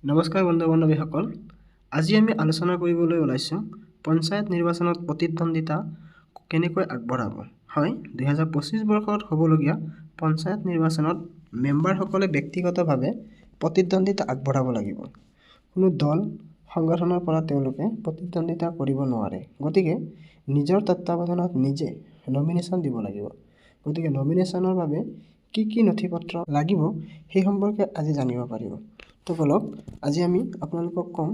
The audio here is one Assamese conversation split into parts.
নমস্কাৰ বন্ধু বান্ধৱীসকল, আজি আমি আলোচনা কৰিবলৈ ওলাইছোঁ পঞ্চায়ত নিৰ্বাচনত প্ৰতিদ্বন্দ্বিতা কেনেকৈ আগবঢ়াব। হয়, 2025 বৰ্ষত হ'বলগীয়া পঞ্চায়ত নিৰ্বাচনত মেম্বাৰসকলে ব্যক্তিগতভাৱে প্ৰতিদ্বন্দ্বিতা আগবঢ়াব লাগিব। কোনো দল সংগঠনৰ পৰা তেওঁলোকে প্ৰতিদ্বন্দ্বিতা কৰিব নোৱাৰে। গতিকে নিজৰ তত্বাৱধানত নিজে নমিনেশ্যন দিব লাগিব। গতিকে নমিনেশ্যনৰ বাবে কি কি নথি পত্ৰ লাগিব, সেই সম্পৰ্কে আজি জানিব পাৰিব। তো ব'লক, আজি আমি আপোনালোকক ক'ম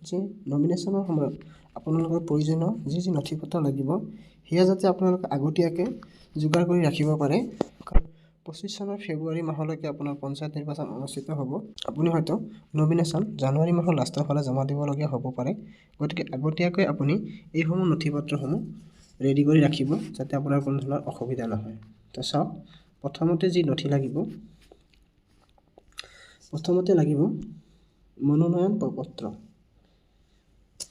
যে নমিনেশ্যনৰ সময়ত আপোনালোকৰ প্ৰয়োজনীয় যি যি নথি পত্ৰ লাগিব, সেয়া যাতে আপোনালোকে আগতীয়াকৈ যোগাৰ কৰি ৰাখিব পাৰে। কাৰণ 25 চনৰ ফেব্ৰুৱাৰী মাহলৈকে আপোনাৰ পঞ্চায়ত নিৰ্বাচন অনুষ্ঠিত হ'ব। আপুনি হয়তো নমিনেশ্যন জানুৱাৰী মাহৰ লাষ্টৰ ফালে জমা দিবলগীয়া হ'ব পাৰে। গতিকে আগতীয়াকৈ আপুনি এইসমূহ নথি পত্ৰসমূহ ৰেডি কৰি ৰাখিব, যাতে আপোনাৰ কোনো ধৰণৰ অসুবিধা নহয়। তো চাওক, প্ৰথমতে যি নথি লাগিব, প্ৰথমতে লাগিব মনোনয়ন প্ৰপত্ৰ।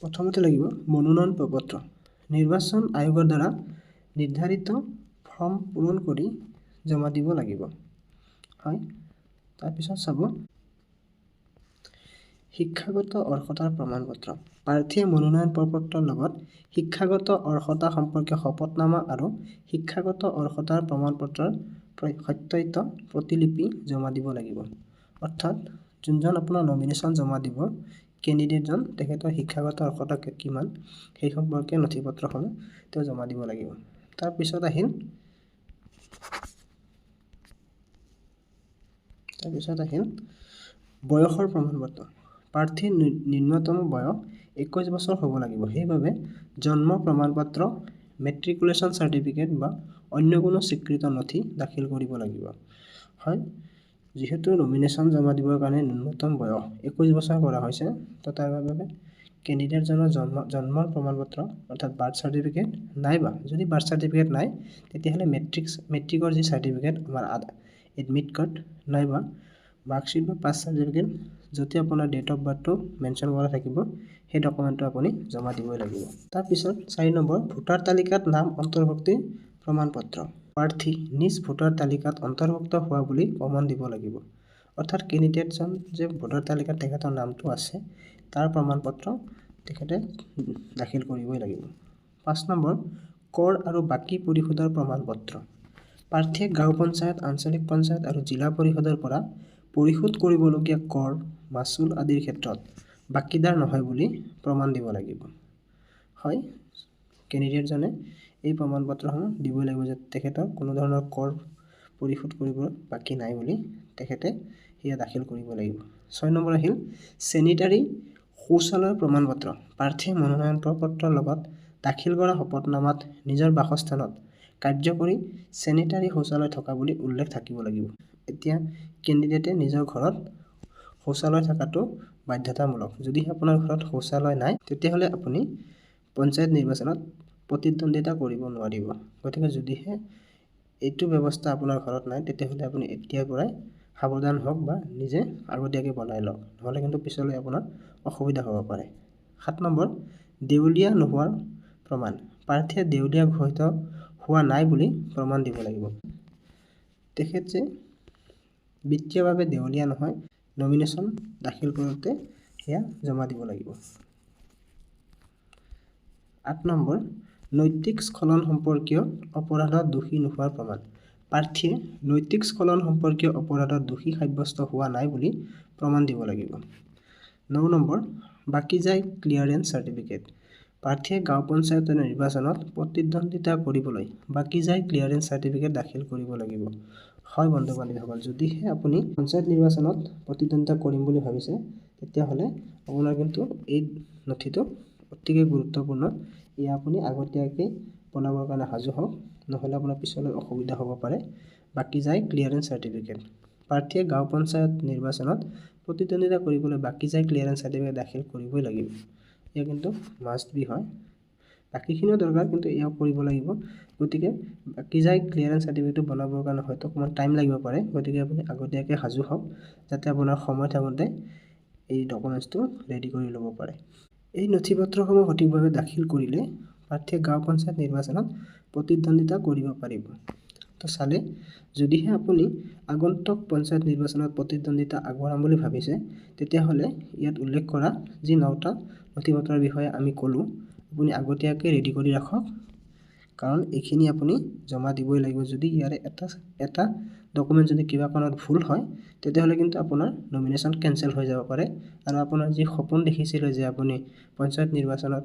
প্ৰথমতে লাগিব মনোনয়ন প্ৰপত্ৰ। নিৰ্বাচন আয়োগৰ দ্বাৰা নিৰ্ধাৰিত ফৰ্ম পূৰণ কৰি জমা দিব লাগিব। হয়, তাৰপিছত চাব, শিক্ষাগত অৰ্হতাৰ প্ৰমাণপত্ৰ। প্ৰাৰ্থীয়ে মনোনয়ন প্ৰপত্ৰৰ লগত শিক্ষাগত অৰ্হতা সম্পৰ্কীয় শপতনামা আৰু শিক্ষাগত অৰ্হতাৰ প্ৰমাণপত্ৰৰ সত্যায়িত প্ৰতিলিপি জমা দিব লাগিব। অৰ্থাৎ যোনজন আপোনাৰ নমিনেশ্যন জমা দিব কেণ্ডিডেটজন, তেখেতৰ শিক্ষাগত অৰ্হতা কিমান, সেই সম্পৰ্কে নথি পত্ৰসমূহ তেওঁ জমা দিব লাগিব। তাৰপিছত আহিল বয়সৰ প্ৰমাণপত্ৰ। প্ৰাৰ্থীৰ নিম্নতম বয়স 21 বছৰ হ'ব লাগিব। সেইবাবে জন্ম প্ৰমাণপত্ৰ, মেট্ৰিকুলেশ্যন চাৰ্টিফিকেট বা অন্য কোনো স্বীকৃত নথি দাখিল কৰিব লাগিব। হয়, যিহেতু নমিনেশ্যন জমা দিবৰ কাৰণে ন্যূনতম বয়স 21 বছৰ কৰা হৈছে, তো তাৰ বাবে কেণ্ডিডেটজনৰ জন্মৰ প্ৰমাণপত্ৰ, অৰ্থাৎ বাৰ্থ চাৰ্টিফিকেট, নাইবা যদি বাৰ্থ চাৰ্টিফিকেট নাই, তেতিয়াহ'লে মেট্ৰিকৰ যি চাৰ্টিফিকেট, আমাৰ এডমিট কাৰ্ড, নাইবা মাৰ্কশ্বিট বা পাছ চাৰ্টিফিকেট, য'তে আপোনাৰ ডেট অফ বাৰ্থটো মেনশ্যন কৰা থাকিব, সেই ডকুমেণ্টটো আপুনি জমা দিবই লাগিব। তাৰপিছত 4 নম্বৰ, ভোটাৰ তালিকাত নাম অন্তৰ্ভুক্তিৰ প্ৰমাণপত্ৰ। প্ৰাৰ্থী নিজ ভোটাৰ তালিকাত অন্তৰ্ভুক্ত হোৱা বুলি প্ৰমাণ দিব লাগিব। অৰ্থাৎ কেণ্ডিডেটজন যে ভোটাৰ তালিকাত তেখেতৰ নামটো আছে, তাৰ প্ৰমাণপত্ৰ তেখেতে দাখিল কৰিবই লাগিব। 5 নম্বৰ, কৰ আৰু বাকী পৰিশোধৰ প্ৰমাণপত্ৰ। প্ৰাৰ্থীয়ে গাঁও পঞ্চায়ত, আঞ্চলিক পঞ্চায়ত আৰু জিলা পৰিষদৰ পৰা পৰিশোধ কৰিবলগীয়া কৰ, মাচুল আদিৰ ক্ষেত্ৰত বাকীদাৰ নহয় বুলি প্ৰমাণ দিব লাগিব। হয়, কেণ্ডিডেটজনে এই প্ৰমাণপত্ৰসমূহ দিবই লাগিব যে তেখেতৰ কোনো ধৰণৰ কৰ পৰিশোধ কৰিব বাকী নাই বুলি তেখেতে সেয়া দাখিল কৰিব লাগিব। 6 নম্বৰ আহিল চেনিটাৰী শৌচালয়ৰ প্ৰমাণপত্ৰ। প্ৰাৰ্থীয়ে মনোনয়ন প্ৰপত্ৰৰ লগত দাখিল কৰা শপতনামাত নিজৰ বাসস্থানত কাৰ্যকৰী চেনিটাৰী শৌচালয় থকা বুলি উল্লেখ থাকিব লাগিব। এতিয়া কেণ্ডিডেটে নিজৰ ঘৰত শৌচালয় থকাটো বাধ্যতামূলক। যদি আপোনাৰ ঘৰত শৌচালয় নাই, তেতিয়াহ'লে আপুনি পঞ্চায়ত নিৰ্বাচনত প্ৰতিদ্বন্দ্বিতা কৰিব নোৱাৰিব। গতিকে যদিহে এইটো ব্যৱস্থা আপোনাৰ ঘৰত নাই, তেতিয়াহ'লে আপুনি এতিয়াৰ পৰাই সাৱধান হওক বা নিজে আগতীয়াকৈ বনাই লওক, নহ'লে কিন্তু পিছলৈ আপোনাৰ অসুবিধা হ'ব পাৰে। 7 নম্বৰ, দেউলীয়া নোহোৱাৰ প্ৰমাণ। প্ৰাৰ্থীয়ে দেউলীয়া ঘোষিত হোৱা নাই বুলি প্ৰমাণ দিব লাগিব। তেখেত যে বিত্তীয়ভাৱে দেউলীয়া নহয়, নমিনেশ্যন দাখিল কৰোঁতে সেয়া জমা দিব লাগিব। 8 নম্বৰ, নৈতিক স্খলন সম্পৰ্কীয় অপৰাধত দোষী নোহোৱাৰ প্ৰমাণ। প্ৰাৰ্থীয়ে নৈতিক স্খলন সম্পৰ্কীয় অপৰাধত দোষী সাব্যস্ত হোৱা নাই বুলি প্ৰমাণ দিব লাগিব। 9 নম্বৰ, বাকীজাই ক্লিয়াৰেন্স চাৰ্টিফিকেট। প্ৰাৰ্থীয়ে গাঁও পঞ্চায়তৰ নিৰ্বাচনত প্ৰতিদ্বন্দ্বিতা কৰিবলৈ বাকীজাই ক্লিয়াৰেন্স চাৰ্টিফিকেট দাখিল কৰিব লাগিব। হয় বন্ধু বান্ধৱীসকল, যদিহে আপুনি পঞ্চায়ত নিৰ্বাচনত প্ৰতিদ্বন্দ্বিতা কৰিম বুলি ভাবিছে, তেতিয়াহ'লে আপোনাৰ কিন্তু এই নথিটো অতিকে গুৰুত্বপূৰ্ণ। এয়া আপুনি আগতীয়াকৈ বনাবৰ কাৰণে সাজু হওক, নহ'লে আপোনাৰ পিছলৈ অসুবিধা হ'ব পাৰে। বাকীজাই ক্লিয়াৰেন্স চাৰ্টিফিকেট। প্ৰাৰ্থীয়ে গাঁও পঞ্চায়ত নিৰ্বাচনত প্ৰতিদ্বন্দ্বিতা কৰিবলৈ বাকীজাই ক্লিয়াৰেন্স চাৰ্টিফিকেট দাখিল কৰিবই লাগিব। এয়া কিন্তু মাষ্ট বি হয়। বাকীখিনিও দৰকাৰ, কিন্তু এয়াও কৰিব লাগিব। গতিকে বাকীজাই ক্লিয়াৰেন্স চাৰ্টিফিকেটটো বনাবৰ কাৰণে হয়তো অকণমান টাইম লাগিব পাৰে। গতিকে আপুনি আগতীয়াকৈ সাজু হওক, যাতে আপোনাৰ সময় থাকোঁতে এই ডকুমেণ্টছটো ৰেডি কৰি ল'ব পাৰে। এই নথি পত্ৰসমূহ সঠিকভাৱে দাখিল কৰিলে প্ৰাৰ্থীয়ে গাঁও পঞ্চায়ত নিৰ্বাচনত প্ৰতিদ্বন্দ্বিতা কৰিব পাৰিব। তো চালে, যদিহে আপুনি আগন্তুক পঞ্চায়ত নিৰ্বাচনত প্ৰতিদ্বন্দ্বিতা আগবঢ়াম বুলি ভাবিছে, তেতিয়াহ'লে ইয়াত উল্লেখ কৰা যি 9টা নথি পত্ৰৰ বিষয়ে আমি ক'লোঁ, আপুনি আগতীয়াকৈ ৰেডি কৰি ৰাখক, কাৰণ এইখিনি আপুনি জমা দিবই লাগিব। যদি ইয়াৰে এটা এটা ডকুমেণ্ট যদি কিবা কাৰণত ভুল হয়, তেতিয়াহ'লে কিন্তু আপোনাৰ নমিনেশ্যন কেঞ্চেল হৈ যাব পাৰে আৰু আপোনাৰ যি সপোন দেখিছিলে যে আপুনি পঞ্চায়ত নিৰ্বাচনত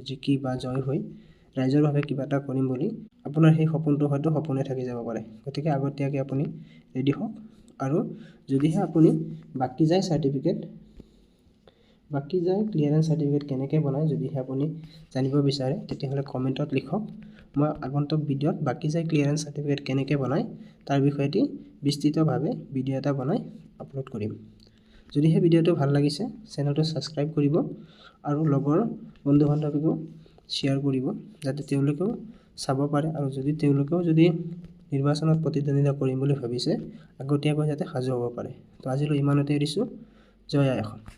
জিকি বা জয় হৈ ৰাইজৰ বাবে কিবা এটা কৰিম বুলি, আপোনাৰ সেই সপোনটো হয়তো সপোনে থাকি যাব পাৰে। গতিকে আগতীয়াকৈ আপুনি ৰেডি হওক। আৰু যদিহে আপুনি বাকী যায় চাৰ্টিফিকেট, বাকী যায় ক্লিয়াৰেঞ্চ চাৰ্টিফিকেট কেনেকৈ বনায় যদিহে আপুনি জানিব বিচাৰে, তেতিয়াহ'লে কমেণ্টত লিখক। মই আগন্তুক ভিডিঅ'ত বাকী যায় ক্লিয়াৰেঞ্চ চাৰ্টিফিকেট কেনেকৈ বনায় তাৰ বিষয়ে এটি বিস্তৃতভাৱে ভিডিঅ' এটা বনাই আপলোড কৰিম। যদিহে ভিডিঅ'টো ভাল লাগিছে, চেনেলটো ছাবস্ক্ৰাইব কৰিব আৰু লগৰ বন্ধু বান্ধৱীকো শ্বেয়াৰ কৰিব, যাতে তেওঁলোকেও চাব পাৰে আৰু যদি তেওঁলোকেও যদি নিৰ্বাচনত প্ৰতিদ্বন্দ্বিতা কৰিম বুলি ভাবিছে, আগতীয়াকৈ যাতে সাজু হ'ব পাৰে। তো আজিলৈ ইমানতে এৰিছোঁ। জয় আই অসম।